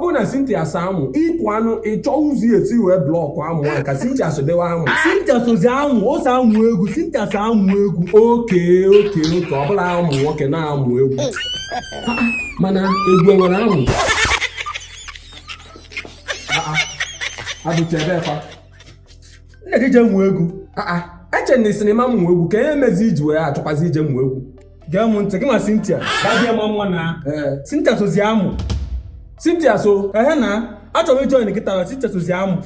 Bụrụ na Cynthia so amụ ịpụ anụ, ịchọ ụzọ esi wee block amụ ahụ ka Cynthia sobewe amụ. Cynthia sozi amụ, o so amụ egwu. Cynthia so amụ egwu. Okay, ọ bụla amụ nwoke na-amụ egwu. Ah, ah, mana egwu enwere amụ? Ah, ah, abụcha ebe kwa. Nna gị je mụọ egwu. Ah, ah, eche na isi na ịma mụ egwu ka ihe mezi iji wee achọkwazi ije mụ egwu. Gee m ntị, gị ma Cynthia ga ma nwa na Cynthia sozi amụ. Cynthia so Ehe, na achọrọ m ijoin kịta na Cynthia sozi amụ.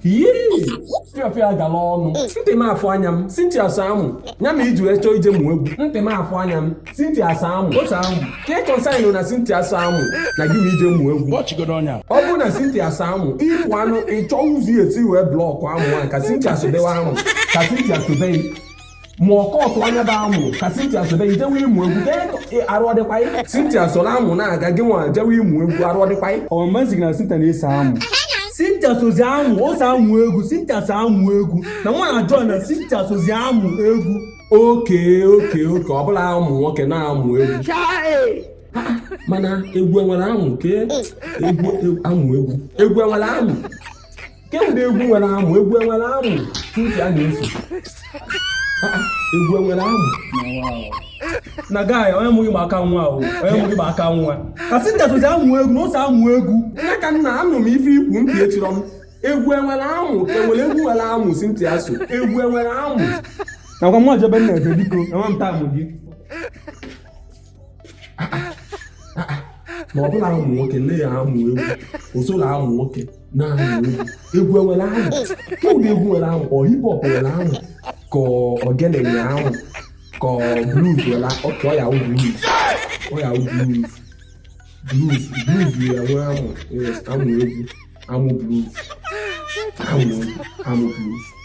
Fịọfịa gala ọnụ ntị m afụ anya m. Cynthia so amụ ya ma iji wee chọọ ije mụ egwu. Ntị m afụ anya m, Cynthia so amụ. O so amụ. Ka ị concern na Cynthia so amụ na gị ma ije mụ egwu? Ọ bụrụ na Cynthia so amụ ịpụ anụ, ịchọ ụzọ esi wee block amụ ahụ ka Cynthia sobewe amụ, ka Cynthia sobe ma ọkọtụ anya bụ amụ, ka Cynthia sobe ijewe ịmụ egwu ka arụ ọdịkwa ya. Cynthia soro amụ na-aga, gị nwa jewe ịmụ egwu, arụ ọdịkwa ya. Ọ masị gị na Cynthia na-eso amụ? Cynthia sozi amụ, o so amụ egwu. Cynthia so amụ egwu na nwa na join na Cynthia sozi amụ egwu. Okay, ọ bụla amụ nwoke na-amụ egwu. Ah, mana egwu enwere amụ? Ke egwu amụ egwu, egwu enwere amụ? Kemgbe egwu nwere amụ, egwu enwere amụ Cynthia na-eso? Ah, ah, egwu enwere amụ? Na guy, onye mụ gị gba aka nwa o, onye mụ gị gba aka nwa ka Cynthia sozi amụ egwu na o so amụ egwu. Nne ka nna, anụ m ife ikwu, ntị echirọ m. Egwu enwere amụ? Ka enwere egwu nwere amụ Cynthia so? Egwu enwere amụ? Nakwa mụ jebe nna eje, biko, enwe m taamụ gị. Ma ọ bụla amụ nwoke nne ya amụ egwu, osoro amụ nwoke na-amụ egwu. Egwu enwere amụ? Kemgbe egwu nwere amụ? Ọ hip hop nwere amụ, ka ogene nwere amụ, ka blues nwere? Okay, ọ ya wụ blues, ọ ya wụ blues, blues, blues ya nwee amụ. Yes, amụ egwu, amụ blues, amụ egwu, amụ blues.